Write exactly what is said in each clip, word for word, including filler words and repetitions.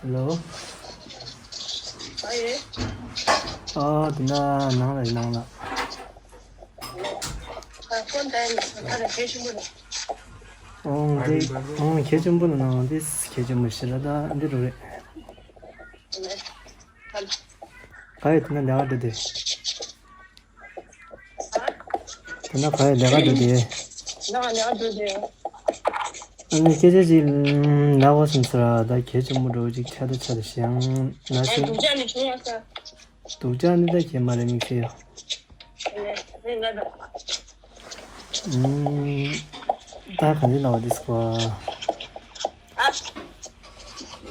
ཧེ་ལོ། ཨ་ཡེ། ཨ་དེ་ན་ནང་ལ་ཡིན་ནང་ལ། ཨ་ཁོང་ད་ཡིན་ད་ལ་གལ་ཆེན་པོ་རེད། ཨོང་དེ་ཨོང་གལ་ཆེན་པོ་ལ་ནང་འདི་གལ་ཆེན་པོ་ཞིག་ལ་ད་འདི་རུ་རེད། ཨ་ལེ། ཨ་ལེ། ག་ཡོད་དེ་ན་ལས་ཀ་འགྲོ་དེ། དེ་ན་ག་ཡོད་ལས་ཀ་འགྲོ་དེ། ལས་ཀ་ལས་ཀ་འགྲོ་དེ། ཨ་ནི་སྐད་ཆ་ཅིག་ལབ་དགོས་བསམ་ཟེར་བ་ད་གལ་ཆེན་པོ་འགྲོ་ཅིག་ཆ་ད་ཆ་ད་ཞེ་ཡང་ན་ཨ་ཞིང་། སྡུག་ཅག་ནི་བྱུང་བ་ས། སྡུག་ཅག་ནི་ད་གལ་མ་རེད་དམིགས་བསལ་ཡོད། ཨ་ནི་ང་ད། ད་གང་ཅི་ལབ་པ་འདི་སྐོར།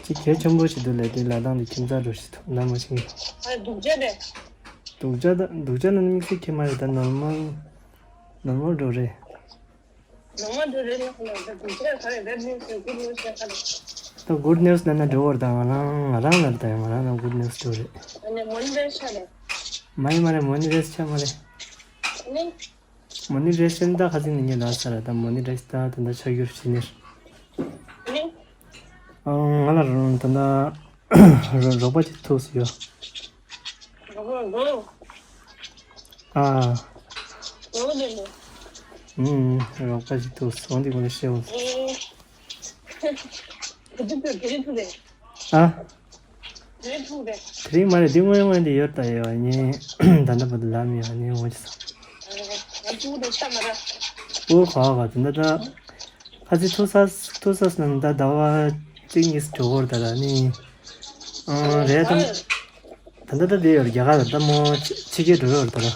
ཅི་གལ་ཆེན་པོ་ཞིག་འདུག་ལས་དེ་ལ་དང་དེ་ཁྱིམ་ཚང་འགྲོ་ཞིག་འདུག་ལ་མ་ཤེས། སྡུག་ཅག་རེད། སྡུག་ཅག་ད་སྡུག་ཅག་ན་དམིགས་བསལ་ཁྱད་མ་རེད། ད་ནོར་མལ་ནོར་མལ་འགྲོ་རེད། ནོར་མལ་འགྲོ་རེད་ལ་ཁོ་ན་ད་སྡུག་ཅག་ག་རེ་རེད་ནི་སུ་གུ་རུ་ཤ་ཁ་ལ། ད་གུད་ནིའུ་སི་ན་ན་འགྲོ་བར་ད་ང་རང་ང་རང་ལ་ད་ཡང་ང་རང་ལ་གུད་ནིའུ་སི་འགྲོ་རེད། ཨ་ནི་མོ་ནི་རེད་ཤ་རེད། མ་ཡིན་མ་རེད་མོ་ནི་རེད་ཤ་མ་རེད། ཨ་ནི། མོ་ནི་རེ་ཤན་ད་ཁ་སིང་ནི་ངས་ལ་ས་ར་ད་མོ་ནི་རེ་ཤ་ད་ད་ཆ་གྱུར་ཕྱི་ནེར། ཨ་ང་ལ་རང་ད་ད་རོགས་པ་ཅིག་ཐུག་སུ་ཡོད། ཨ། ཨུམ། རོགས་པ་ཅིག་ཐུག་སོང་འདི་ངོ་ནས་ཤེས་འོང་། ཨ། དེ་རིང་མ་རེད་འདི་སྔོན་སྔོན་འདི་ཡོད་ད་ཡོད་ངས་ད་ལྟ་བར་དུ་ལབ་མེད་ངས་འོང་ཅི་སོང་། ང་ཅུང་དུ་ཆ་མ་ར། ཨོ་ག་ག་ད་ད་ད་ཁ་ཚི་ཐུག་ས་ཐུག་ས་སྣང་ད་ཟླ་བ་གཅིག་གཉིས་འགྲོ་གོར་ད་ར་ནི་ཨང་རེད་དམ། ད་ད་ད་འདི་ཡོད་རྒྱ་གར་ད་མོ་ཕྱི་རྒྱལ་འགྲོ་ཡོད་ད་ར།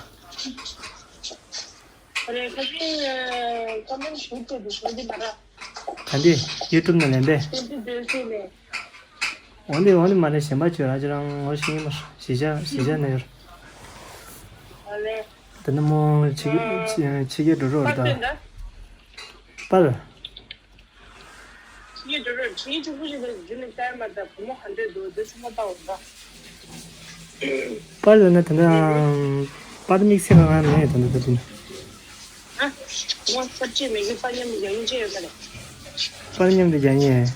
རེད་ཁ་ཚི་ཀ་མེན་ཞུ་ཐུབ་དུ་ཞུ་འདི་མ་ར། ག་འདི་ཡུ་ཊུབ་ནང་ལེན་པས། ཤེས་ཏི་སྡོད་སྲིད་ནས། འོན་ཏེ་འོན་ཏེ་མ་རེད་གཞན་པ་བྱོས་ར་ཅི་རང་ངོ་ཤེས་ཀྱི་མ་རེད་གཞིས་ཆགས་གཞིས་ཆགས་ནས་ཡོད། ཨ་ལེ། དེ་ནི་མོ་ཕྱི་ཨ། ཕྱི་ཕྱི་རྒྱལ་འགྲོ་རོགས་པར་དང་། དེ་འདྲ། པར། ཕྱི་རྒྱལ་འགྲོ་རོགས་བྱིས་ཕྲུ་གུ་ཞིག་དང་རྒྱུ་ནི་ལྟར་མ་དང་བུ་མོ་ག་འདྲས་འདུག་དེ་ཚང་མ་ལྟ་འོང་ད། པར་ལ་ན་དེ་འདྲ་པར་དམིགས་བསལ་གང་ཡང་མེད་དེ་འདྲ་ད་དེ་ནི། ཨ། ངོ་ཚབ་ཆེ་མེད་ཀི་པར་མཉམ་དུ་རྒྱག་ཡིན་ཅེས་ཡོད་ས་རེད། པར་མཉམ་དུ་རྒྱག་ཡིན།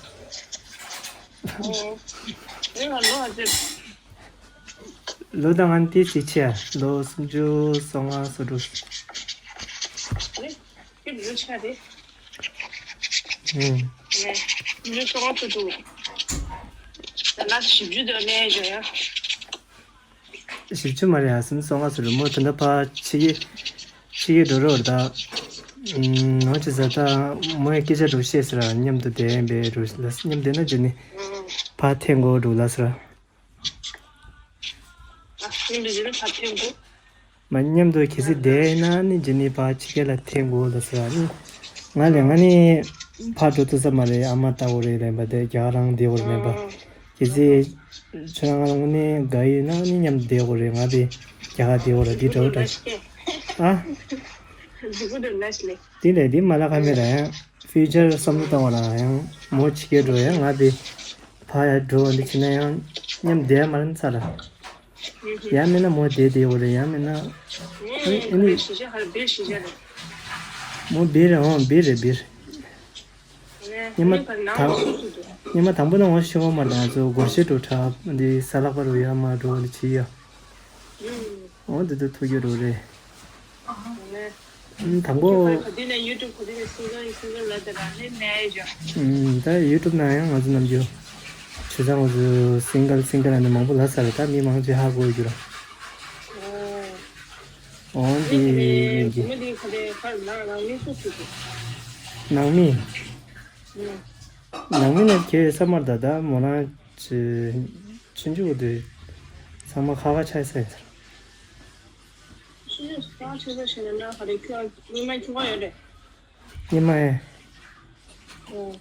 ཨོ། ངས་ང་ལོ་ཨ་ཙི། ལོ་དང་ང་ཏི་སི་ཆེ་ལོ་སུམ་ཅུ་སོ་ལྔ་སོ་དྲུག་ཨེ། ཁྱོད་ལོ་ཆ་རེད། ཨུམ། ནས་སུམ་ཅུ་སོ་ལྔ་སོ་དྲུག་ད་ལ་བཞི་བཅུ་དོ་ལས་བཞག་ཡ། བཞི་བཅུ་མ་རེད་ཨ་སུམ་ཅུ་སོ་ལྔ་སོ་དྲུག་མོ་ད་ལྟ་ཕ་ཕྱི་རྒྱལ་ཕྱི་རྒྱལ་འགྲོ་རོགས་ད། ཨུམ། ནོ་ཅི་ཟ་ད་མོ་ཡ་སྐད་ཆ་འགྲོ་ཤེས་ཟེར་མཉམ་དུ་བསྡད་པའི་རུ་ལ་མཉམ་བསྡད་ན་འགྱུར་ནི། ཕ་ཐེ་མགོ་འགྲོ་ལ་ཟེར། ཨ་མཉམ་དུ་བྱས་ན་ཕ་ཐེ་མགོ་མ་མཉམ་དུ་གལ་སྲིད་བསྡད་ན་ནི་ཇི་ནི་ཕ་ཕྱི་རྒྱལ་ལ་ཐེ་མགོ་ལ་ཟེར་བ་ནི། ང་ལས་ང་ནི་ཕ་འགྲོ་ཐུབ་ས་མ་རེད་ཨ་མ་ལྟ་བོ་རེད་ལན་པ་དེ་རྒྱ་གར་རང་བསྡད་བོ་རེད་ལན་པ། གལ་སྲིད་ཁྱོད་རང་ང་ལ་དངོས་གནས་དགའ་ཡོད་ན་ནི་མཉམ་དུ་བསྡད་བོ་རེད་ང་དེ་རྒྱ་གར་བསྡད་བོ་རེད་འདི་འདྲ་བོ་འདྲ། ཨ། དེ་ལས་འདི་མ་ལ་ཁ་མེད་ར་ཡང་ཕིའུ་ཅར་བསམ་བློ་བཏང་བ་ར་ཡང་མོ་ཕྱི་རྒྱལ་འགྲོ་ཡང་ང་དེ་ཕ་ཡ་འགྲོ་འདི་བྱེད་ན་ཡང་མཉམ་བསྡད་མ་རན་ཚར་ར། ཡང་མིན་ན་མོ་བསྡད་བསྡད་ཡོད་རེད་ཡང་མིན་ན། ཨ་ནི་ཨ་ནི། མོ་བིར་རེད་འོང་བིར་རེད་བིར། ཉི་མ་དང་ཉི་མ་དང་པོ་ན་ངོ་ཤེས་པ་མ་དང་ང་ཚོ་སྒོར་གཞས་འགྲོ་འཁྲབ་འདི་ས་ལག་པ་རུ་ཡ་མ་འགྲོ་འདི་བྱེད་ཡ། འོང་འདི་ཚོ་ཐུག་རྒྱུ་རུ་རེད། དང་པོ། ད་ཡུ་ཊུབ་ནང་ཡང་ང་ཚོ་ནམ་རྒྱུན་ཆུ་ཚང་ང་ཚོ་སིང་གལ་སིང་གལ་ཨ་ནི་མང་པོ་ལབ་ས་རེད་ད་མི་མང་ཆེ་ཧ་གོ་རྒྱུ་ར། འོང་འདི་ཡིན་གྱི། ནང་མི། ནང་མི་ནི་ཁྱེད་ས་མར་ད་ད་མོ་རང་ཆུ་ཆུ་འཇུག་དུས་ཚང་མ་ཁ་ཁ་ཆགས་ས་ཡིན་ཟེར། ཆུ་ཚོད་གང་ཆུ་ཚོད་ཞིག་ནས་ན་ག་རེ་ཁྱོད་ཉི་མ་ཁྱོ་ག་ཡོད་རེད། ཉི་མ་ཨེ། ཨོ།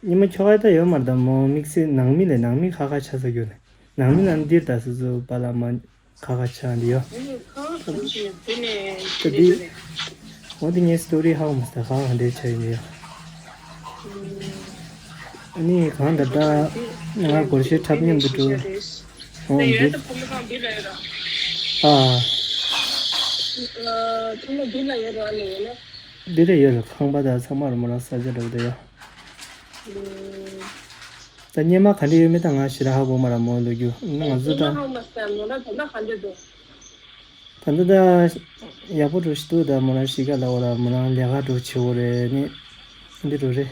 ཉི་མ་ཁྱོ་ག་ད་ཡོད་མ་རེད་ད་མོ་དམིགས་བསལ་ནང་མི་ལས་ནང་མི་ཁ་ཁ་ཆགས་ས་ཡོད་ནས་ནང་མི་ལ་འདིར་ད་སོ་སོ་པ་ལ་མ། ཁ་ཁ་ཆགས་འདི་ཡོད། ད་འདི། འོ་འདི་ངའི་སི་ཊོ་རི་ཧ་གོ་མ་སོང་ཁ་ཁ་འདྲའི་ཆགས་ཡིན་འདི་ཡོད། ཨ་ནི་གང་ད་ལྟ་ང་སྒོར་གཞས་འཁྲབ་མཉམ་དུ་འགྲོ། འོ་འདི། ཨ། འདི་ལ་ཡོད་ར་ཁང་པ་དང་ཚང་མ་རུ་མོ་རང་ས་ཆ་འགྲོ་འདི་ཡོད། ད་སྔོན་མ་ག་འདྲ་ཡོད་མེད་ད་ང་ཞེ་དྲག་ཧ་གོ་མ་ར་མོ་ལོ་རྒྱུས་ང་ཚོ་ད། སྔོན་མ་ཧ་མ་སོང་མོ་རང་ད་ལྟ་ག་འདྲ་འདུག་ད་ལྟ་ད་ཡག་པོ་འགྲོ་ཞིག་འདུག་ད་མོ་རང་གཤིས་ཀ་ལ་འོ་ར་མོ་རང་ལས་ཀ་འགྲོ་ཆེ་བོ་རེད་ནི་འདི་འགྲོ་རེད།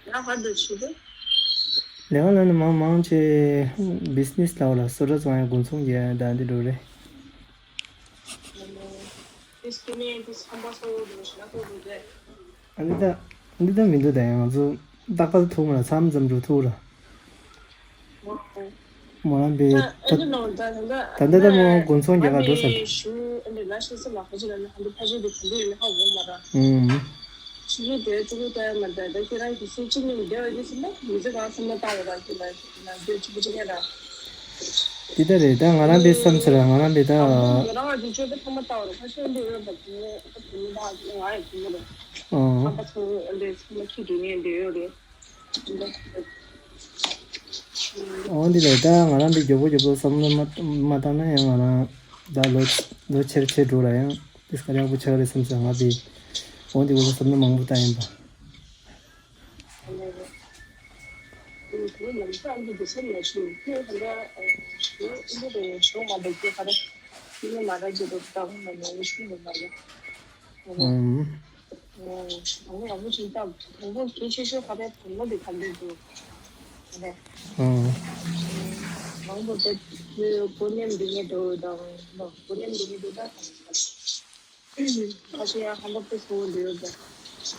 ལས་ཀ་འགྲོ་ཆེ་བོ། ལས་ཀ་ལ་ནི་མང་མང་ཆེ་བི་ཛི་ནེ་སི་ལ་འོ་ར་སོ་ཊ་བཙོང་ཡ་དགུན་ཚོང་རྒྱག་ཡ་ད་འདི་འགྲོ་རེད། ཨ་འདི་ད་འདི་ད་མི་འདུག་ད་ཡང་ང་ཚོ་རྟག་པར་ཐུག་མ་ལ་མཚམས་མཚམས་འགྲོ་ཐུག་ར། མོ་རང་པའི་ད་ད་ལྟ་ད་མོ་དགུན་ཚོང་རྒྱག་ག་འགྲོ་ས་རེད། ཨུམ། འདི་ལྟར་རེད་ད་ང་རང་པའི་བསམ་ཚུལ་ལ་ང་རང་པའི་ད། ཨང་། འོ་འདི་ལས་ད་ང་རང་པའི་མགྱོགས་པོ་མགྱོགས་པོ་བསམ་བློ་མ་མ་བཏང་ན་ཡང་ང་རང་ད་ལོ་ལོ་ཆེར་ཆེར་འགྲོ་ལ་ཡང་དེ་སྐར་ཡག་པོ་ཆགས་རེད་བསམ་ས་ང་པའི། འོ་འདི་འོ་བསམ་བློ་མང་པོ་བཏང་ཡིན་པ། ཨུམ། ཨུམ།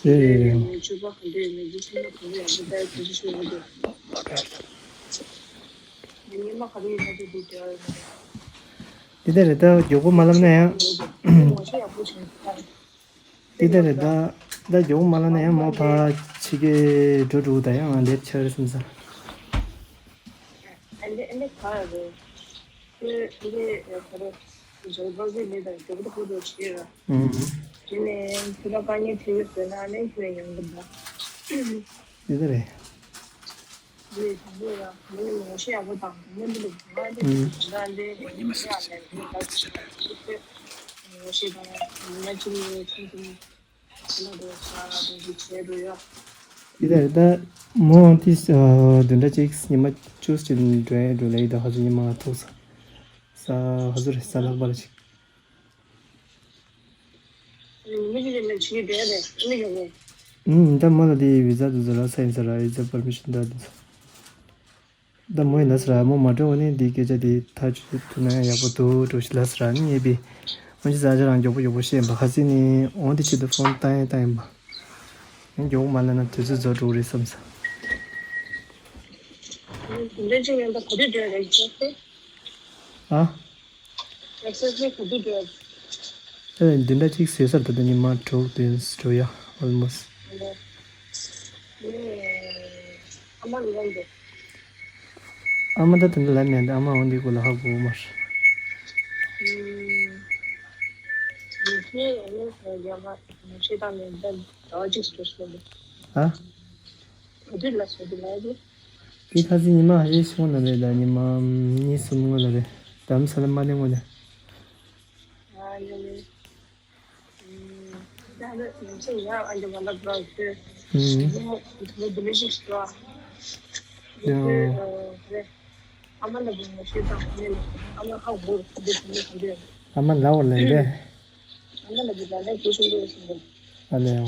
རེད་རེད་རེད། འདི་ལྟར་རེད་ད་མགྱོགས་པོ་མ་ལབ་ན་ཡང་། འདི་ལྟར་རེད་ད་ད་མགྱོགས་པོ་མ་ལབ་ན་ཡང་མོ་ཕ་ཕྱི་རྒྱལ་འགྲོ་འགྲོ་ད་ཡང་ང་སླེབས་ཆགས་རེད་བསམ་ས། ཨུམ། དེ་ནས་ཁྱོད་ལ་དཀའ་ངལ་འཕྲད་ཡོད་ཟེར་ན་ཨ་ནི་ཁྱོད་ཡོང་གི་འདུག་དེ་ལྟར་རེད། འདི་ལྟར་ད་མོ་དེ་བདུན་ཕྲག་གཅིག་ཉི་མ་བཅུ་ཙམ་འགྲོ་ཡ་འགྲོ་ལེ་ཡི་ད་ཧ་ཟུ་ཉི་མ་ཐུག་ས་ས་ཧ་ཟུ་རེད་ས་ལྷག་པར་ཅིག་ཨུམ། ད་མོ་ལ་དེ་བི་ཛ་དུ་ཛ་ར་ས་ཡིན་ས་ར་བི་ཛ་པར་མི་ཤན་ད་དུ་ཛ། ད་མོ་ཡིན་ན་ས་ར་མོ་མ་འགྲོ་བ་ནི་འདི་སྐད་ཆ་དེ་ཐག་གཅོད་ཐུབ་ན་ཡག་པོ་འདུག་འགྲོ་ཞིག་ལ་ས་ར་ནི་ངེས་པའི་འོན་ཅི་ས་ཆ་རང་མགྱོགས་པོ་མགྱོགས་པོ་བཤད་པ་ཁ་སི་ནི་འོན་དེ་ཆེད་དུ་ཕོན་བཏང་ཡ་བཏང་ཡིན་པ། ཡང་མགྱོགས་པོ་མ་ལ་ན་དུས་ཚོད་རྫོགས་འགྲོ་རེད་བསམ་ས། ཨ། ཨེག་སེ་སི་ནི་ག་དུས་འགྲོ། ཨེ་བདུན་ཕྲག་གཅིག་ཟེར་ས་རེད་ད་ཉི་མ་དྲུག་བདུན་འགྲོ་ཡ་ཨོལ་མོ་སི། ཨ་མ་ལ་ལབ་འདུག་ཨ་མ་ད་དེ་འདྲ་ལབ་མེད་འདི་ཨ་མ་འོ་འདི་སྐོར་ལ་ཧ་གོ་མ་རེད། ཨ། ག་དུས་ལ་བཟོ་གི་ལབ་རེད། དེ་ཁ་སང་ཉི་མ་ཧ་ཅང་སྔོན་ལ་རེད་ད་ཉི་མ་གཉིས་གསུམ་སྔོན་ལ་རེད། དྷ་རམ་ས་ལ་མ་སླེབས་སྔོན་ལ། ཨ་ཡོད་རེད། ཨུམ། ད་ཧ་ལས་ཉམས་ཆེ་ཡ་ཨ་འདི་མ་ལ་བྲོ་ཤེ། ཨུམ། ཉི་མ་ཉི་མ་འདི་ལས་ཤིག་བྲོ། ཡ། ཨ་མ་ལ་བུ་མོ་ཤེ་དང་ནི་ཨ་མ་ཧ་གོ་འདི་ཤེ་འདི་ཤེ་འདི། ཨ་མ་ལ་འོ་ལེ་འདི། ཨ་མ་ལ་འདི་ལ་ལ་ཀུ་ཤུ་འདི་ཤེ་འདི། ཨ་ལེ་འོ།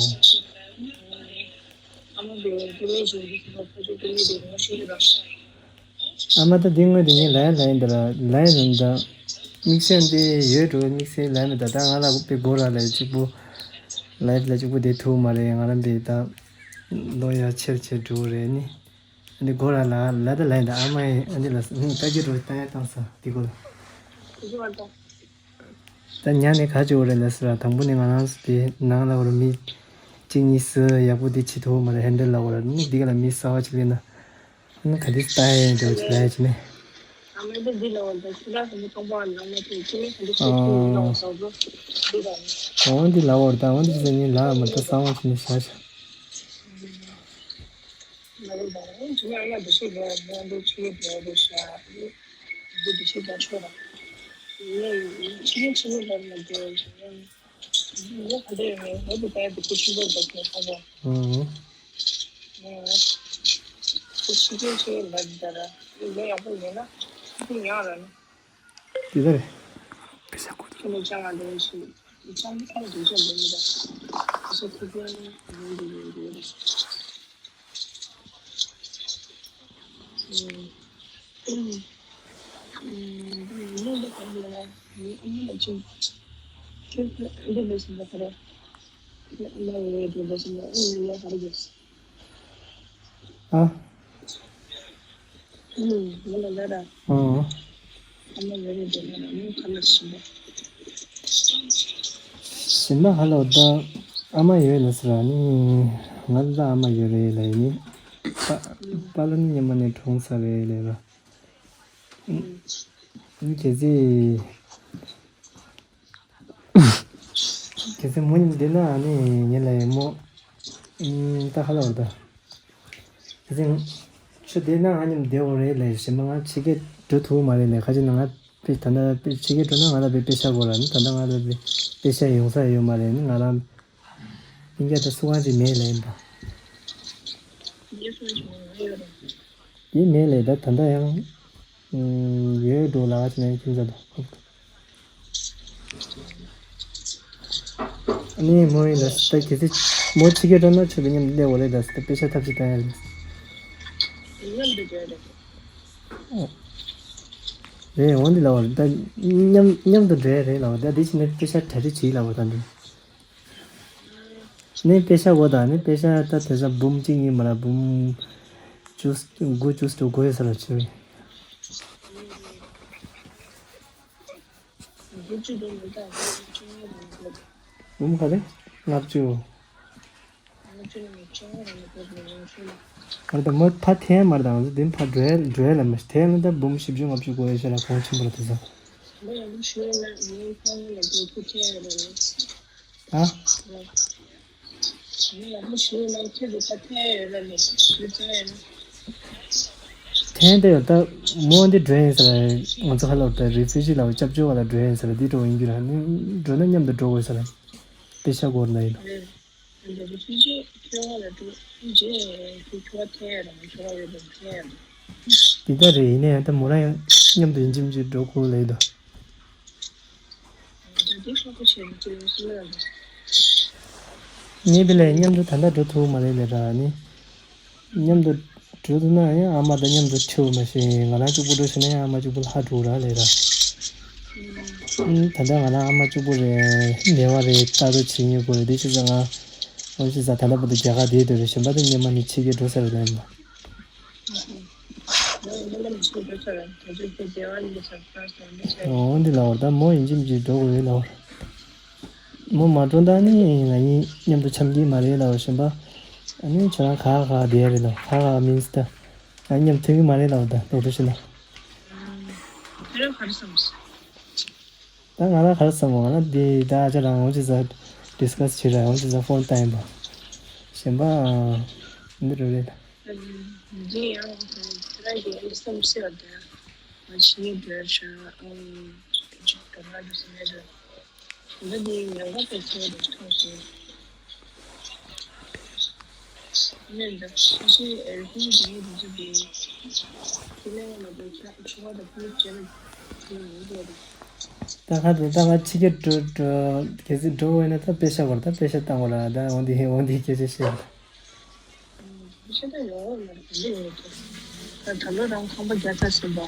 ཨ་མ་འདི་ཀུ་མེ་ཤེ་འདི་ཤེ་ཕ་ཆུ་ཀུ་མེ་འདི་མོ་ཤེ་འདི་ར། ཨ་མ་ད་འདི་དངོས་དེ་ངས་ལ་ཡ་ལ་ཡིན་འདི་ར་ལ་ཡ་ནམ་ད། དམིགས་བསལ་འདི་ཡོད་འགྲོ་དམིགས་བསལ་ལ་ཡ་མེད་ད་ད་ང་ལ་དཔེ་སྒོ་ར་ལ་ཡ་གཅིག་པུ། ལ་ཡ་ལ་གཅིག་པུ་བསྡད་ཐུབ་མ་རེད་ང་རང་འདི་ད། ལོ་ཡ་ཆེར་ཆེར་འགྲོ་རེད་ནི། འདི་སྒོ་ར་ལ་ལ་ད་ལ་ཡིན་ད་ཨ་མ་ཡིན་འདི་ལ་ནི་ད་ཅི་འགྲོ་ད་ཡ་བཏང་ས་འདི་སྒོ་ལ། ད་ཉ་ནས་ག་ཅི་འོ་རེད་ལ་ཟེར་ར་དང་པོ་ནས་ང་རང་ཚོ་དེ་ནང་ལ་འོ་ར་མི་གཅིག་གཉིས་སུ་ཡག་པོ་དེ་བྱེད་ཐུབ་མ་རེད་ཧེན་ཌལ་ལ་འོ་ར་ནི་འདི་ག་ལ་མི་གསར་བ་ཅིག་ཡིན་ན་ནི་ག་དེ་ལྟ་ཡ་འདྲ་བ་ཅིག་ལ་ཡ་ཅིག་ནས། འོ་འདི་ལ་འོ་ར་ད་འོ་འདི་ཟེར་ནི་ལ་མ་ད་གསར་བ་ཅིག་ནས་བཞག་བཞག་ཕྱི་རྒྱལ་ཆེ་ལབ་ད་ར། ལས་ཡག་པོ་ཡིན་ན་ཕྱི་རྒྱལ་ཡང་ར་ནི། དེ་ལྟར་རེད། ཁྱོད་ནས་ཅང་མ་འདོན་ཞིག་ཅང་མི་ཚང་འདོན་ཆོག་འདོན་མི་ད། ཁོ་ཚོ་ཁོ་ཚོ་ཡོང་འདོད་ཡོང་འདོད་རེད། ཨ། ཨ། གཞན་པ་ཧ་ལོ་ད། ཨ་མ་ཡོད་ལ་ཟེར་ར་ནི། ང་ལ་ཨ་མ་ཡོད་རེད་ལ་ཡིན་ནི། པ་པ་ལ་ནི་ཉི་མ་ནས་གྲོངས་ཚར་རེད་ལ་ར། ཨུམ། གལ་སྲིད། གལ་སྲིད་མོ་ཉིད་འདི་ན་ནི་ཉིད་ལ་ཡིན་མོ། ཨུམ། ད་ཧ་ལ་བ་ད། གལ་སྲིད། ཁྱོད་འདི་ན་ང་མཉམ་བསྡད་འོ་རེད་ལས་གཞན་པ་ང་ཕྱི་རྒྱལ་འགྲོ་ཐུབ་མ་རེད་ལས་ཁ་ཅིག་ན་ང་དཔེ་ད་ལྟ་དཔེ་ཕྱི་རྒྱལ་འགྲོ་ན་ང་ལ་དཔེ་དཔེ་ཤ་དགོས་ར་ནི་ད་ལྟ་ང་ལ་དཔེ་དཔེ་ཤ་ཡོང་ས་ཡོད་མ་རེད་ནི་ང་རང་སྤུན་ཀྱག་ད་སུ་གང་ཅིག་མེད་ལས་ཡིན་པ། ངའི་སུ་ཞིག་མེད་ཡོད་རེད། དེ་མེད་ལས་ད་ད་ལྟ་ཡང་ཡོད་འགྲོ་ལ་ཅི་ནས་ཁྱིམ་ཚ་དང་། ཨ་ནི་མོ་ཡིན་ལ་ད་གལ་སྲིད་མོ་ཕྱི་རྒྱལ་འགྲོ་ན་ཆོས་པའི་མཉམ་སླེབས་འོ་རེད་ད་ད་དཔེ་ཆ་ཐབས་ཤེས་བཏང་ཡ་རེད། མཉམ་དུ་འགྲོ་རེད། རེད་འོང་འདི་ལ་བ་རེད་ད་མཉམ་མཉམ་དུ་འགྲོ་ཡ་རེད་ལ་བ་ད་འདི་ཕྱི་ནས་དཔེ་ཆ་གྲ་སྒྲིག་བྱེད་ལ་བ་ད་འདི། ནི་དཔེ་ཤ་འོ་ད་ནི་དཔེ་ཤ་ད་དེ་ས་འབུམ་གཅིག་གཉིས་མ་ར་འབུམ་བཅུ་དགུ་བཅུ་དྲུག་དགོས་ས་ལ་ཆེ་བས། འབུམ་ག་རེ་ལྔ་བཅུ། ང་ད་མོ་ཕ་ཐེ་མར་དང་འདི་ཕ་འགྲོ་འགྲོ་ལ་མ་ཐེ་ན་ད་འབུམ་བཞི་བཅུ་ལྔ་བཅུ་དགོས་ཤ་ལ་གོང་ཆེན་པོ་ལ་དེ་ས། ཨ། ཐེན་ཏེ་ཡོད་ད་མོ་འདི་འགྲོ་ཡིན་ཟེར་ང་ཚོ་ཧ་ལོ་ད་རི་ཕུ་ཇི་ལ་སྐྱབས་བཅོལ་བ་ལ་འགྲོ་ཡིན་ཟེར་འདི་འགྲོ་ཡིན་རྒྱུ་ར་འགྲོ་ན་མཉམ་དུ་འགྲོ་དགོས་ཟེར་དཔེ་ཆ་སྐོར་ན་ཡིན། འདི་ལྟར་རེད་ཡིན་ནའི་ད་མོ་རང་ཡང་མཉམ་དུ་ཡིན་གཅིག་མིན་གཅིག་འགྲོ་དགོས་ལེ་དོ། ངས་དེ་ལས་མཉམ་དུ་ད་ལྟ་འགྲོ་ཐུབ་མ་རེད་ལེ་ར་ནི། མཉམ་དུ་འགྲོ་ཐུབ་ན་ཡང་ཨ་མ་དང་མཉམ་དུ་ཁྲིད་མ་ཤེས་ང་རང་གཅིག་པུ་འགྲོ་ཤེས་ན་ཡང་ཨ་མ་གཅིག་པུ་ལྷག་འགྲོ་ར་ལེ་ར། ད་ལྟ་ང་རང་ཨ་མ་གཅིག་པུ་རེད་ནད་པ་རེད་ལྟ་རུ་བྱེད་ཉེ་པོ་རེད་དེ་ཅི་ཟེར་ང་འོ་ཅི་ཟ་ད་ལྟ་བར་དུ་རྒྱ་གར་བསྡད་འདུག་རེད་གཞན་པ་དེ་སྔོན་མ་ནས་ཕྱི་རྒྱལ་འགྲོ་ས་རེད་ལེ་མ། འོ་འདི་ལ་བར་ད་མོ་ཡིན་གཅིག་མིན་གཅིག་འགྲོ་དགོས་ཡོད་ལ་བར། མོ་མ་འགྲོ་ད་ནི་ང་གཉིས་མཉམ་དུ་འཆམ་གྱི་མ་རེད་ལ་བར་གཞན་པ། ཨ་ནི་ཁྱོད་རང་ག་ག་བསྡད་རེད་ལ་ག་ག་མིན་སི་ད། ང་མཉམ་ཐུག་གི་མ་རེད་ལ་བར་ད་ལོག་འགྲོ་ཤི་ལ། ཁྱོད་རང་ག་རེ་བསམ་སོང་། ད་ང་ལ་ག་རེ་བསམ་མོ་ང་ལ་འདི་ད་ཨ་ཅག་རང་འོང་ཅི་ཟ་ཌི་སི་ཀ་སི་བྱེད་ར་འོང་ཅི་ཟ་ཕོན་བཏང་ཡིན་པ། གཞན་པ་འདི་རུ་རེད། འདི་ཡང་ཁྱེད་རང་གི་བསམ་སེ་བ་དང་ང་ཕྱི་ཉིན་འགྲོ་ཡ་ཤ་ཨང་ཅིག་འགྲོ་ང་འགྲོ་སེ་མེད་ར། འདི་འདི་ཉམས་པ་དེ་ཚོ་རེད་ཐོག་སོང་། ད་ཁ་ད་ད་ང་ཕྱི་རྒྱལ་འགྲོ་འགྲོ་གལ་སྲིད་འགྲོ་འོས་ན་ད་པེ་ཤ་བར་ད་པེ་ཤ་བཏང་བ་ར་ད་འོང་དེ་འོང་དེ་སྐད་ཆ་བཤད་པ། ཤ་ད་ཡོང་བ་མ་རེད་འདི་ཡོང་གི་ད་ད་ལོ་རང་ཁང་པ་རྒྱ་ཚ་ཟིན་པ་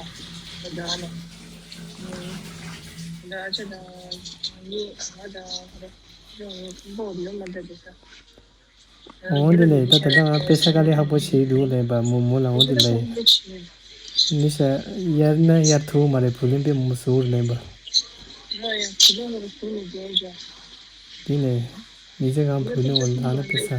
ད་ད་ལ་ད་ཨ་ཅག་དང་ངའི་ང་དང་ཁ་ར་ཡོང་ངའི་ཁང་པ་ཡོང་མ་འདྲ་དེ་ས། འོང་དེ་ལས་ད་ད་ལྟ་ང་དཔེ་ཆ་དཀའ་ལས་ཁག་པོ་བྱེད་འདུག་ལས་པ་མོ་མོ་ལ་འོང་དེ་ལས། མི་ཤ་ཡར་ན་ཡར་ཐུག་མ་རེད་བུ་ལོན་པས་མོ་ཟུར་ལེན་པ། དེ་ལས་མི་ཚེ་གང་བུ་ལོན་འོང་ད་ན་དཔེ་ས།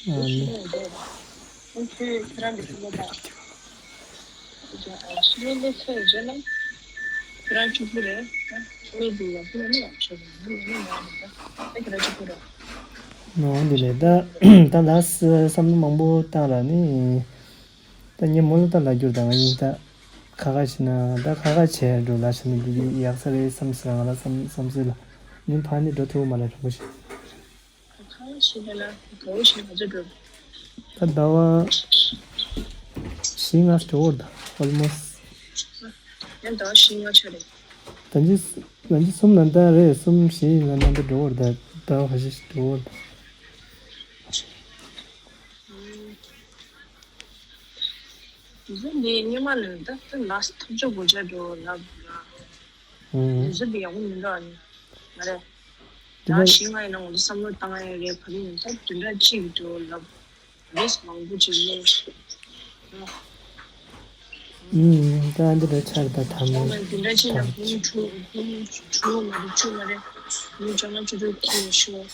ཨ་ནི། ནོ་འདི་ལས་ད་ད་ལ་བསམ་བློ་མང་པོ་བཏང་ར་ནི་ད་ངས་མོ་ལ་ད་ལ་རྒྱུར་ད་ང་ཡིན་ད། ཁ་ཁ་བྱས་ན་ད་ཁ་ཁ་བྱས་འགྲོ་ལ་ཤ་ནི་འདི་འདི་ཡག་ས་རེད་བསམ་སོང་ང་ལ་བསམ་བསམ་སྲིད་ལ། ཉིན་ཕར་ནི་འགྲོ་ཐུབ་མ་རེད་རིན་པོ་ཆེ། ཁ་ཁ་བྱས་ན་ལ་ག་བོ་ཞིག་ང་ཚོ་འགྲོ། ད་ཟླ་བ་བཞི་ལྔ་འགྲོ་བར་ད་almost། ཡང་ཟླ་བ་བཞི་ལྔ་ཆ་རེད། ད་ཅི་ད་ཅི་གསུམ་ནང་ད་རེད་གསུམ་བཞི་ལ་ནང་ད་འགྲོ་བར་ད་ཟླ་བ་ཁ་ཤས་ཤིག་འགྲོ་བར་ད། དེ་ཚོ་ནི་སྔོན་མ་ནས་ད་ད་ལགས་ཐོབ་ཆོག་གོ་ཆ་འགྲོ་ལབ་ལ། དེ་ཚོ་དེ་ཡག་པོ་མི་འདུག་ཨ་ནི། ང་རེད། ད་ཞིག་ང་ཡིན་ན་ངོ་ཚ་བསམ་བློ་བཏང་ཡ་རེད་བ་རིང་ད་བདུན་ཕྲག་གཅིག་འགྲོ་ལབ། རེས་མང་པོ་ཅིག་ལས། ད་འདི་འདྲ་ཆར་ད་ཐ་མ་ད་བདུན་ཕྲག་གཅིག་ལ་ཕུང་དྲུག་ཕུང་དྲུག་མ་རེད་བཅུ་མ་རེད་ཕུང་བཅོ་ལྔ་བཅུ་དྲུག་ཁྱེར་ཤོག་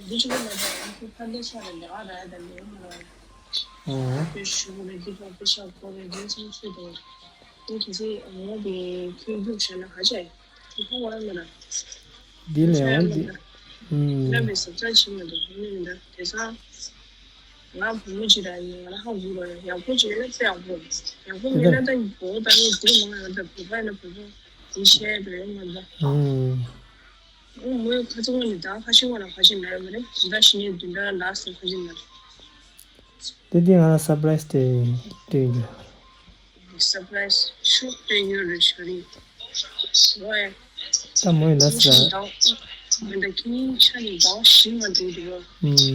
འདི་ཅི་ལ་མ་ད་ཨ་ཁུ་ཕ་ལེ་ཤ་རེད་ལེ་ཨ་ར་ཡ་ད་ལེ་མ་ར། དཔེ་ཞུ་བ་རེད་འདི་ཕ་དཔེ་ཤ་ཀོ་རེད་འདི་ཚོ་ཚོད་དང་། ཨེ་གལ་སྲིད་ངོ་བའི་ཁྱོད་རྒྱུགས་བྱས་ན་ཧ་ཅང་ཡག་པོ་བ་མ་ར། འདི་ལས་འོང་འདི། ཨུམ། རྣམ་པའི་ཟབ་ཚགས་ཕྱིན་མ་འདུག་ཡིན་མིན་འདྲ་དེ་སང་། ང་བུ་མོ་ཅིག་ར་ཡིན་ང་ལ་ཧ་གོ་ར་ཡག་པོ་ཅིག་ཡོད་ན་དཔེ་ཡག་པོ་ཡག་པོ་མེད་ན་ད་བོ་ད་ངས་འདི་མང་ཡང་ད་བོད་པ་ཡིན་ན་བོད་པ་འདི་བཤད་ར་ཡོད་མ་འདྲ། ཨུམ། ཨོ་མོས་ཁ་ཚ་ངོ་ནས་ད་ཁ་ཤས་ངོ་ལ་ཁ་ཤས་ན་ཡོད་མ་རེད་ད་ད་ཞི་ནས་བདུན་ཕྲག་ལ་སོང་ཁ་ཤས་ན། དེ་དེ་ང་ལ་སར་པ་རའི་སི་སྤྲད་སྤྲད་རྒྱུ། སར་པ་རའི་སི་ཤོག་སྤྲད་ཡོད་རེད་ཤོ་རི། ཝེ། ད་མོས་ལ་ས། མི་འདྲ་ཁྱི་ཆ་ནི་ཟླ་བ་བཞི་མ་འགྲོ་འདུག་གོ། ཨུམ།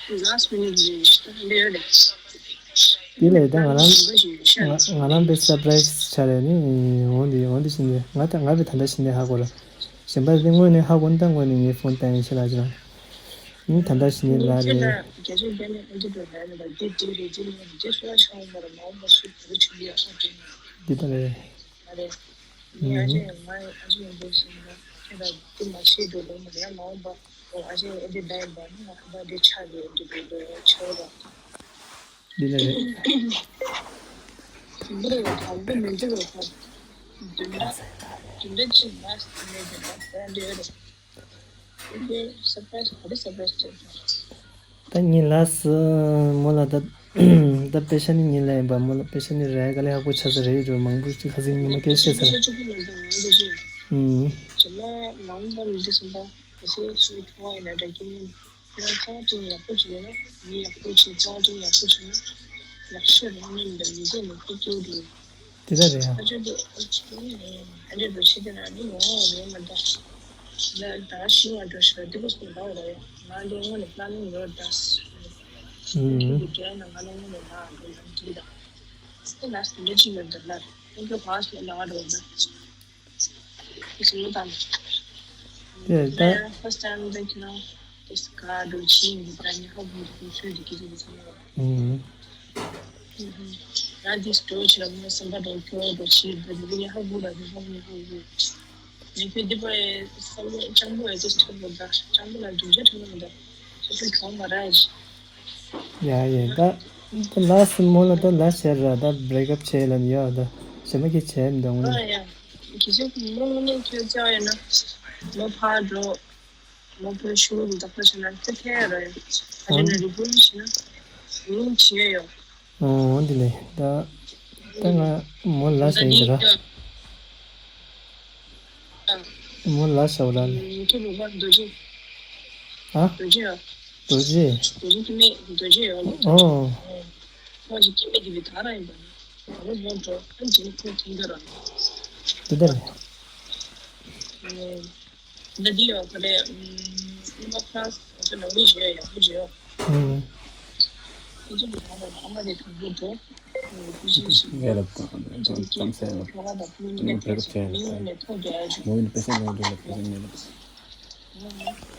ལ་སི་མི་ནིཊ་ལས་ཤི་ད་འདི་ཡོད་རེད། དེ་ལས་ད་ང་རང་ང་ང་རང་པའི་སར་པ་རའི་སི་ཆ་རེད་ནི་འོང་དེ་འོང་དེ་བཞིན་དེ་ང་ད་ང་པའི་ད་ལྟ་བཞིན་དེ་ཧ་གོ་ར། གཞན་པ་དེ་དངོས་ནས་ཧ་གོ་ན་ད་དངོས་ནས་ངའི་ཕོན་བཏང་ཡིན་ཤེས་ལ་ཅི་རང་། ཨུམ། ད་ལྟ་བཞིན་ལ་རེད། འདི་ལྟ་རེད། འདི་ལ་རེད། ད་ངས་ལགས་སུ་མོ་ལ་ད་ད་པེ་ཤ་ནི་ངས་ལ་ཡིན་པ་མོ་ལ་པེ་ཤ་ནི་རེད་ག་ལེ་ཧ་གོ་ཆ་ས་རེད་འགྲོ་མང་པོ་ཅིག་ཁ་སང་ཉི་མ་སྐད་བཤད་ས་རེད། ཨུམ། ཁྱེད་རང་ཚང་ཏུ་ཡག་པོ་བྱས་ན་མི་ཡག་པོ་བྱས་ཚང་ཏུ་ཡག་པོ་བྱས་ན་ཡག་ཤོས་རང་ཉིད་འདི་མི་ཚེ་ནི་ཁོ་སྐྱེལ་དགོས། དེ་ལྟར་རེད་ཨ། ཨ་ཅོ་དེ་ཨ་ཅོ་ཨ་འདྲས་འགྲོ་ཤེས་དེ་ན་ནི་ཡོང་བ་རེད་མ་ད། ད་ད་ཤི་བ་འགྲོ་ཤི་བ་འདི་གོ་སོང་ད་བ་རེད་ང་འདི་སྔོན་ནས་པླ་ནིང་ཡོད་ད། ཨུམ། དེ་གི་རྒྱལ་ན་ང་ལ་སྔོན་ནས་ལ་འགྲོ་ཡང་འགྲིག་ད། དེ་ན་སུ་འདྲ་ཅི་ཡོད་འདི་ལ་ཨ་ཅོ་ཕ་སུ་ལ་འགྲོ་ད། དེ་ད། First time that you know this car do change the time you have to show the kids this one. ཨུམ། ཡང་འདི་སྟོར་བྱས་ལ་མོ་སེམས་པ་དང་ཁྱོད་དང་བྱེད་དགོས་འདི་ཡང་ཧ་གོ་ལ་འདི་ཧ་གོ་ཧ་གོ། ངས་ཁྱོད་འདི་པའི་བསམ་བློ་སྤྱང་པོ་ཨེ་ཅེས་ཐོབ་པ་འདྲ་སྤྱང་པོ་ལ་སྡུག་ཅག་ཐོབ་པ་འདྲ་ཁྱོད་ཚོ་གྱོང་མ་རག་ཡ། ཡ་ཡ་ད་ད་ལ་སི་མོ་ལ་ད་ལ་ཤར་ར་ད་break up བྱས་ལ་ཡ་ད་ཞེ་མ་གི་བྱས་མི་འདུག་ཨ་ཡ། ཁྱེད་ཚོ་མོ་ལ་ཁྱོད་ཅག་ཡོད་ན་མོ་ཕར་འགྲོ། མོ་ཕར་ཤུགས་ལ་ད་ཕར་ཕྱིན་ན་ཚེ་ཐལ་ར་ཡ། ཨ་ཅེ་ན་རི་པོ་ལི་ཕྱིན་ན་ཡིན་བྱས་ཡོད། ཨོ་འདི་ལས་ད་ད་ང་མོ་ལ་ཤར་ཡིན་ད་ར། མོ་ལ་ཤར་ར་ལས། ཁྱེད་ལུག་པ་རྡོ་རྗེ། ཨ། རྡོ་རྗེ་ཡ། རྡོ་རྗེ། རྡོ་རྗེ་ཀི་མེད་རྡོ་རྗེ་ཡོད་ལ། ཨོ། ཁོ་ཞིག་ཀི་མེད་དེ་བི་ད་ར་ཡིན་པ་ནི། ང་ལོ་མོ་འགྲོ་ཨ་ཇིན་ཁོ་ཐུང་ག་ར། དེ་ལྟར། ད་འདི་ཡོད་ཁ་ལས་ཨུམ་ཨུམ་ཁ་ཁ་ལ་ལུ་ཞེ་ཡག་པོ་ཞེ་ཡོད། ཨུམ། ཨུ་ཅུ་ལུ་ཁ་ལ་ཨ་མ་རེ་ཐུག་པོ་འགྲོ། ཨུ་ཅུ་ཞེ་ཡག་པོ་ཞེ་ཡོད། ཨུ་ཅུ་ལུ་ཁ་ལ་ད་ཕུ་ནུ་ནས་ཕེ་ཆ་མི་ཡོང་ནས་ཐོག་རྒྱ་ཡ་ཞུ།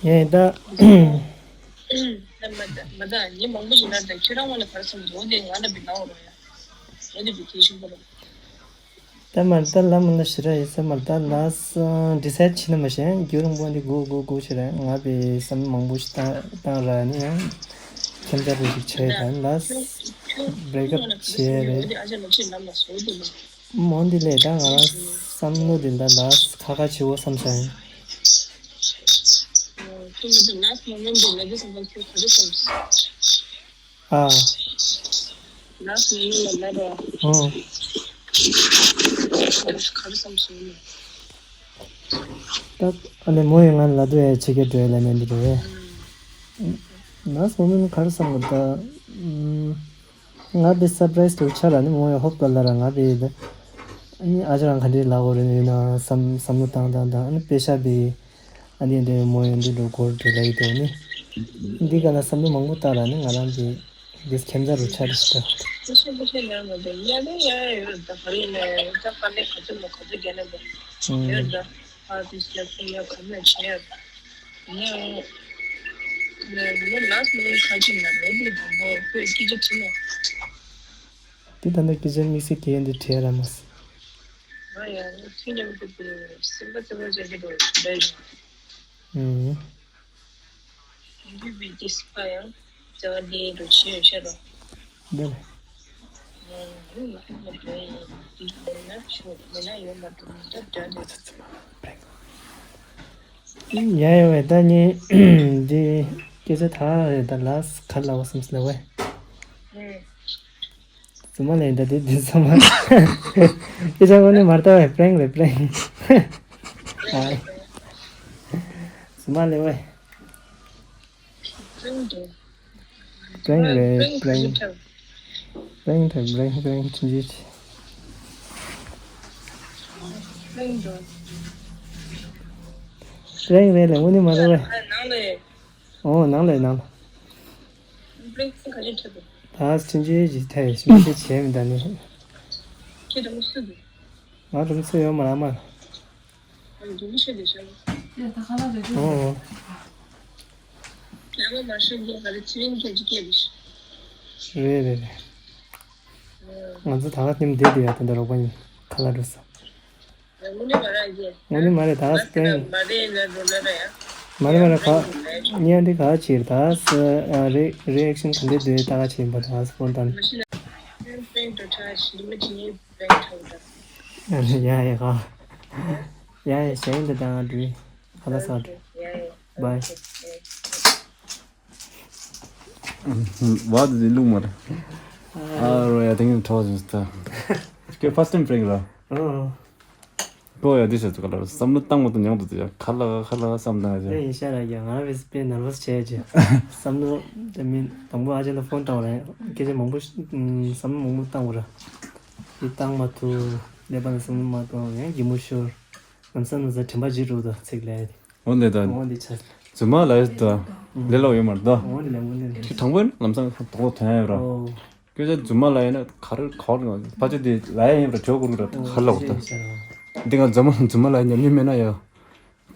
ཡེ་ད། ད་མ་ད་མ་ད་ཉིན་མང་པོ་ཞིག་ན་ད་ཁྱོད་རང་ངོ་ལ་གར་སོང་འགྲོ་དེ་ང་ལ་བི་ནའོ་རོ་ཡ། ང་ལ་བི་ཁེ་ཤིང་པོ་རོ། ད་མར་ལྟ་ལ་མ་ལ་ཞི་ར་ཡི་ས་མར་ལྟ་ལ་སང་ཌི་སའིཌ་བྱེད་ན་མ་ཤེས་རྒྱུ་རིང་པོ་འདི་གོ་གོ་གོ་ཞེ་ར་ང་བའི་བསམ་མང་པོ་ཞིག་བཏང་བཏང་ར་ནི་ཡང་ཁྱིམ་ཚང་རུ་ཞིག་བྱས་དང་ལ་བྲེག་ཨབ་བྱས་རེད། མོ་འདི་ལས་ད་ང་རང་བསམ་བློ་འདི་འདྲ་ལ་ཁ་ཁ་བྱེད་འོ་བསམ་ས་ཡིན། ཨ། ལགས་ངས་ཡིན་ལ་ལ་རོ། ཨོ། ག་རེ་བསམ་སོང་། ད་ཨ་ནི་མོ་ཡིས་ང་ལ་དུ་ཡ་ཆེ་གེ་འགྲོ་ཡ་ལ་ནས་འདི་རེད། ན་སོ་མིན་ག་རེ་བསམ་གི་ད། ང་དེ་སར་པ་རའི་སི་དུ་ཆ་ར་ནི་མོ་ཡ་ཧོབ་ལ་ལ་ར་ང་དེ་ཡི་ད། ཨ་ནི་ཨ་ཅག་རང་ག་འདྲི་ལ་འོ་རེ་ནི་ཡིན་ན་བསམ་བསམ་བློ་བཏང་བཏང་བཏང་ཨ་ནི་པེ་ཤ་བི་ཨ་ནི་འདི་མོ་ཡ་འདི་འགྲོ་སྒོར་འགྲོ་ལ་ཡི་དོ་ནི། འདི་ག་ལ་བསམ་བློ་མང་པོ་བཏང་ར་ནི་ང་རང་དེ། འདིས་ཁྱིམ་ཚང་རུ་ཆ་རེ་ཞིག་ད། ཤེས་པ་ཤེས་ཉར་མ་འདུག་ཡ་ནི་ཡ་ཡ་ཡོད་ད་ག་རེ་ལས་ད་དཀའ་ལས་ག་ཚོད་མ་ག་ཚོད་རྒྱག་ན་འདུག་ཡོད་ད། ཨ་དེ་ལ་ཁོ་ཡ་ག་མ་བྱས་ཡ་ད། ཡ་ཡ་ལ་སི་མིན་ཁ་ཅིག་ན་མེད་དེ་དང་པོ་ཁོས་སྐད་ཆ་དྲིས་ན། དེ་ད་ནི་སྐད་ཆ་དམིགས་བསལ་གྱི་ཡན་དེ་དྲིས་ཡ་ར་མ་སི། ང་ཡ་ནི་ཚིག་ཉམས་ཀྱི་དེ་སེམས་པ་ཚེ་བ་ཅན་གྱི་དོ་བསྡད་ཡོད། ཨུམ། ཡུལ་བའི་དེ་སྲིད་པ་ཡང་བྱ་བ་འདི་རུ་ཆེ་ཡོད་ཤར་རོ། འདི་རེད། ཡ་ཡོད་བས་ད་ནི་འདི་སྐད་ཆ་ད་རེད་ད་ལ་སི་ཁ་ལ་བ་སམ་སི་ལ་བས། ཙུ་མ་ལེ་འདྲ་དེ་དེ་ཙུ་མ། སྐད་ཆ་དངོས་གནས་མ་རེད་ད་བས་པྲེང་རེད་པྲེང་། ཨ། ཙུ་མ་ལེ་བས། པྲེང་རེད་པྲེང་། པྲེང་ཐེབས་པྲེང་པྲེང་ཁྲིམས་གཅོད་བྱེད། པྲེང་རེད་ལེ་དངོས་གནས་མ་རེད་བས། ཨོ་ནང་ལས་ནང་ལ། ད་ཕྱིན་ཆད་ཀྱི་ཐད་ཞིབ་འཇུག་བྱས་མི་འདྲ་ནི། ང་རུམ་སུ་ཡོད་མ་ར་མ། ཨོ། རེད་རེད་རེད། ང་ཚོ་ད་ག་ནིམ་བསྡད་དེ་ཡ་ད་ད་རོགས་པ་ཡིན་ཁ་ལག་འགྲོ་ས། དངོས་གནས་མ་རེད་ད་སི་པྲེང་། མ་རེད་མ་རེད་ད་སི་པྲེང་། མ་རེད་མ་རེད་ག་ཉན་འདི་ག་ཕྱིར་ད་སི་རེ་རེ་ཨེག་ཤན་ག་འདྲ་འདུག་ད་ག་ཕྱིར་འབའ་ད་སི་ཕོན་ད་ནི། ཡ་ཡ་ག་ཡ་ཡ་ཞེ་འདི་ད་ང་འགྲུལ་ཁ་ལག་ཟ་འགྲོ། བའི། བ་དེ་ལུག་མ་རེད། ཨ་རོ་ཡ་དེང་གི་གྲོགས་ཟིན་སྟ། ཁྱོད་ཕ་སི་ཊེམ་པྲེང་ར། ཨོ། ཁོ་ཡ་དེ་བྱས་ཚུལ་ག་ལ་བསམ་བློ་བཏང་མ་ཐུབ་མྱངས་འདུག་ཡ་ཁ་ལག་ཁ་ལག་བསམ་བཏང་ཡ། ཡིན་ཤ་ར་ཡ་ང་རང་བས་དཔེ་ནར་བ་སི་བྱས་རྗེས་བསམ་བློ་དེ་མིན་དང་པོ་ཨ་ཅེ་ལ་ཕོན་བཏང་བ་རེད་སྐད་ཆ་མང་པོ་བསམ་བློ་མང་པོ་བཏང་བ་ར། དེ་བཏང་མ་ཐུབ་ཀླད་པ་ལ་བསམ་བློ་མ་བཏང་ཡང་གི་མོ་ཤོར་ལམ་སང་ནུ་ཟ་དྲན་པ་བརྗེད་འགྲོ་ད་ཚིག་ལས། འོ་འདི་དང་། འོ་འདི་ཆ། རྫུན་མ་ལ་ཡོད་དོ། ལས་སླ་པོ་ཡོད་མ་རེད་དོ། འོ་འདི་ལས་འོ་འདི་ལས། དེ་དང་པོ་ཡིན་ལམ་སང་དོགས་པ་དོན་ཡོད་ར། ཨོ། སྐད་ཆ་རྫུན་མ་ལ་ཡིན་ན་ག་རེ་ག་རེ་ཕལ་ཆེར་དེ་ལ་ཡ་ཡིན་པ་ར་གྲོད་ཁོག་ར་ད་ཧ་ལ་འོ་ད། འདི་ང་རྫུན་མ་རྫུན་མ་ལ་ཉམས་མྱོང་མེད་ན་ཡ།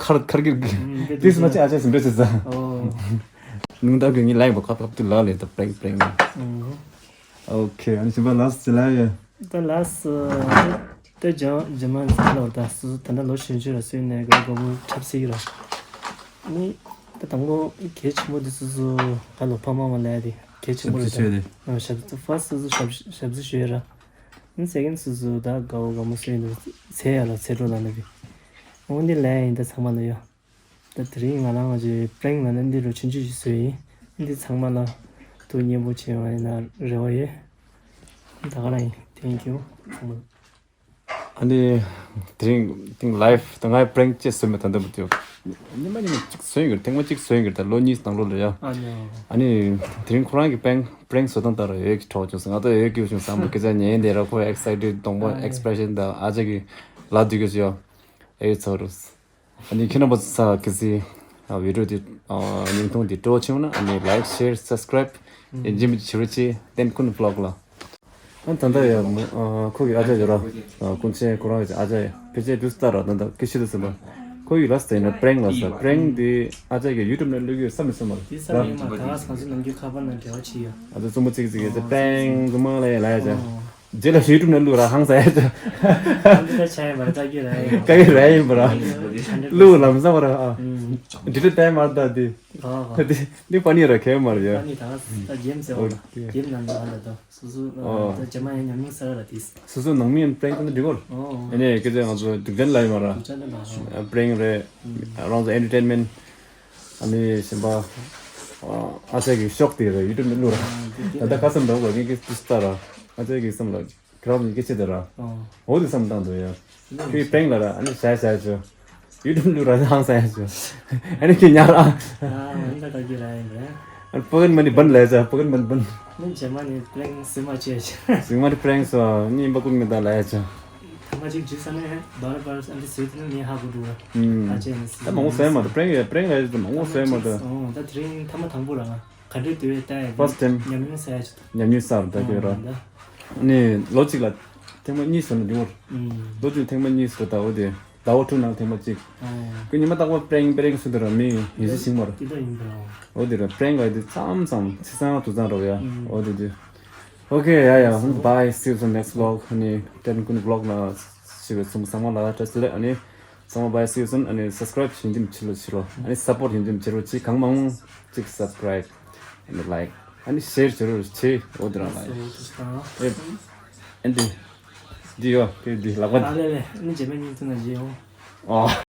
ཁར་ཁར་གིར་གི། ཨུམ། དེ་དེ་སུ་མ་ཆེ་ཨ་ཆེ་སུ་འདྲ་ཆེ་ས། ཨོ། ནུང་ད་གི་ངི་ལ་ཡིན་པ་ཁ་ཐག་དུ་ལ་ལས་ད་པྲེང་པྲེང་། ཨོ། ཨོ་ཁེ་ཨ་ནི་ཞིམ་པ་ལ་སི་ལ་ཡ། ད་ལ་སི། ད་ཇ་ཇ་མ་ཟ་ལོ་ད་སུ་ད་ད་ལོ་ཞུན་ཆུ་ར་སུའི་ནས་ག་གོ་མོ་འཁྲབ་སི་ར། ནི་ད་དང་པོ་གལ་ཆེན་པོ་འདི་སུ་སུ་ག་ལོ་ཕ་མ་མ་ལ་ཡ་དེ་གལ་ཆེན་པོ་རེད་ད། ཞབས་སུ་ཕ་སུ་སུ་ཞབས་ཞབས་སུ་ཞུ་ཡ་ར། ནི་སེ་ཀེན་སུ་སུ་ད་ག་བོ་ག་མོ་སུའི་ནས་ཚེ་ཡ་ལ་ཚེ་འགྲོ་ལ་ནི་དེ། འོ་འདི་ལ་ཡ་ཡིན་ད་ཚང་མ་ལ་ཡ། ད་དེ་རིང་ང་རང་ང་ཚོའི་པྲེང་ལ་ནི་འདི་རུ་ཆུང་ཆུང་ཞིག་བཟོས་ཡིན། འདི་ཚང་མ་ལ་ཐུགས་མཉེས་པོ་བྱེད་པ་ཡིན་ན་རེ་བ་ཡོད། ད་ག་རང་ཡིན། Thank you ཚང་མ། ཨ་ནི་དེ་རིང་དེང་ལའེབ་ད་ང་པྲེང་ཅེས་སུ་མེད་ད་འདི་མི་ཐུབ། ཉི་མ་ཉི་མ་གཅིག་བཟོས་ཡོད་ཐེངས་མ་གཅིག་བཟོས་ཡོད་ད་ལོ་གཉིས་ནང་ལོགས་ལ་ཡ། ཨ་ནི་དེ་རིང་ཁོ་རང་གི་པྲེང་པྲེང་བཟོ་སྟངས་ལྟར་ཡོད་ཀྱི་གྲོགས་བྱུང་སོང་ང་ད་ཡོད་ཀྱི་བྱུང་སོང་བུ་སྐད་ཆ་ཉན་དེ་ར་ཁོ་ཨེག་སའི་ཊེཌ་གདོང་པ་ཨེག་སི་པི་རེ་ཤན་དང་ཨ་ཅག་གི་ལ་དུས་ཀྱི་ཡོད་ཨེ་ཚོ་རུ། ཨ་ནི་ཁྱེད་རྣམ་པ་ཚོ་གི་སི་ཨ་བི་ཌི་ཡོ་འདི་ཨ་བརྙན་ཐུང་འདི་སྤྲོ་བ་ཆེ་བ་ན་ཨ་ནི་ལའེག་ཤེར་སབ་སི་ཀི་རའེབ་ཡིན་གཅིག་མིན་གཅིག་བྱེད་རོགས་གྱིས། ཏན་ཀུན་བི་ལོག་ལ། ཨ་ད་ལྟ་ཡ་ཨ་ཁོ་གི་ཨ་ཅག་ཡོད་ར། ཨ་ཀུན་མཁྱེན་ཁོ་རང་གི་ཨ་ཅག་ཡ་ཕལ་ཆེར་དུས་ལྟར་ར་ད་ལྟ་སྐད་ཆ་དུ་ཟིན་པ། ཁོ་གི་ལ་སི་ཡིན་ན་པྲེང་ལ་ས་པྲེང་འདི་ཨ་ཅག་གི་ཡུ་ཊུབ་ནང་བླུག་གི་བསམ་མི་བསམ་པ་ར། དེ་བསམ་ཡིན་མ་ད་ང་ཚོ་ནམ་རྒྱུན་ཁ་པར་ནང་འབྲེལ་བ་བྱེད་ཡ། ཨ་ད་རྩུབ་མོ་ཙིག་ཙིག་གི་ཨ་པྲེང་རྫུན་མ་ལ་ཡ་ལ་ཡ་ཅག་རྗེས་ལ་ཡུ་ཊུབ་ནང་བླུག་ར་ཧང་སང་ཡ་ཅག་ཨ་འདི་ལྟར་བྱས་ཡིན་པར་ལྟ་རྒྱུ་ར་ཡིན། ཀ་གི་ར་ཡིན་པར་བླུག་ལམ་སང་བར་ཨ། ཨུམ། འདི་འདྲ་བསྟན་མར་ད་འདི། ག་ག་འདི་འདི་པ་ནི་ར་ཁེ་མར་ཡ། པ་ནི་ད་ད་རྒྱེམ་ཟེར་བ་ལ་ཨོ་ཀེ། རྒྱེམ་ནང་ལ་ལ་ད་སོ་སོ་ཨོ། ད་རྒྱ་མ་ཡང་ཉམས་མྱོང་གསར་ར་དིས། སོ་སོ་ནང་མི་ཡང་པྲེང་ཀ་འདི་གོར། ཨོ་ཨོ། ཨ་ནི་ཀི་ཙེ་ང་ཚོ་སྡུག་ཅན་ལ་ཡིན་མ་ར། སྡུག་ཅན་ལ་ཨོ། པྲེང་རེད། རང་ཚོ་ཨེན་ཊར་ཊེན་མེན་ཊ། ཨ་ནི་གཞན་པ་ཨ་ཅག་གི་ཤོག་དེ་རེད་ཡུ་ཊུབ་ནས་བླུག་ར། ད་ལྟ་ཁ་སང་འདྲ་བོ་ངས་ཀི་ཏུ་སྟ་ར། ཨ་ཅག་གི་སེམས་ལ། ཁྱེད་རང་གི་སྐད་ཆ་དེ་ར། ཨོ། འོ་དེ་བསམ་བཏང་འདུག་ཡ། ཁྱོད་པྲེང་ལ་ར་ཨ་ནི་བྱས་བྱས་ཆོ། ཡུ་ཊུབ་ལུ་ར་ཧང་སངས་ཡ་ཆོ། ཨ་ནི་ཁྱོད་ཉར་ཨ། ཨ་འོན་ད་ད་གི་ར་ཡིན་རེད། ཨ་པོ་ཀེཊ་མ་ནི་བན་ལ་ཡ་ཆོ། པོ་ཀེཊ་མ་ནི་བན། ནི་རྗེས་མ་ནི་པྲེང་སེམས་མ་བྱས་ཆོ། སེམས་མ་ནི་པྲེང་སོ་ནི་ཡིན་པ་ཀུན་མི་ད་ལ་ཡ་ཆོ། ཐ་མ་གཅིག་འཇུས་ས་ནས་བར་བར་ཨ་འདི་ཟེར་དུས་ནི་ཧ་གོ་འདུག་ར། ཨུམ། ད་མང་པོ་ཟེར་མ་ད་པྲེང་ཡ་པྲེང་ལ་ཡ་ཆོ་མང་པོ་ཟེར་མ་ད། ཨོ་ད་དེ་རིང་ཐ་མ་དང་པོ་ར་ང་། ག་འདྲས་འདུག་ལྟ་ཡ། First time. ཉམས་མྱོང་ཟེར་ཡ་ཅིག་དང་། ཉམས་མྱོང་ཟེར་ད་གི་ར། ཨོ་ད། ནི་ལོ་གཅིག་ལ་ཐེངས་མ་གཉིས་སོང་ན་འདི་བར། ཨུམ། ལོ་གཅིག་ཐེངས་མ་གཉིས་སོང་ད་འོ་དེ་ཟླ་བ་དྲུག་ནང་ཐེངས་མ་གཅིག་ཨོ། ཁོ་ཉི་མ་རྟག་པར་པྲེང་པྲེང་སུ་དེ་ར་མི་ཡིན་ཟི་ཤིང་མར། དེ་ད་ཡིན་པ། འོ་དེ་ར་པྲེང་ག་དེ་མཚམས་མཚམས་ཚེས་བཟང་དུ་བཟང་ར་ཡ། ཨུམ། འོ་དེ་དེ། Okay, yeah, yeah. Bye. See you soon next vlog. ཨ་ནི་ཏན་ཀུན་vlog ལ་ཞིག་སོང་ཚང་མ་ལ་བཀྲ་ཤིས་བདེ་ལེགས། ཨ་ནི་ཚང་མ་bye, see you soon. ཨ་ནི་subscribe ཡིན་དུས་ཕྱི་ལོ་ཕྱི་ལོ། ཨ་ནི་support ཡིན་དུས་ཕྱི་ལོ་ཅིག་གང་མང་ཅིག་subscribe ཨ་ནི་like ཨ་ནི་share བྱེད་རོགས་བྱེད། འོ་དེ་རང་ལ། ཨེ། ཨེ་འདི། འདི་ཡོ་དེ་འདི་ལག་པ། ཨ་ལེ་ལེ་ཨ་ནི་རྗེས་མའི་ཉིན་ཐུག་ན་བཞེས་ཡོང་། ཨོ།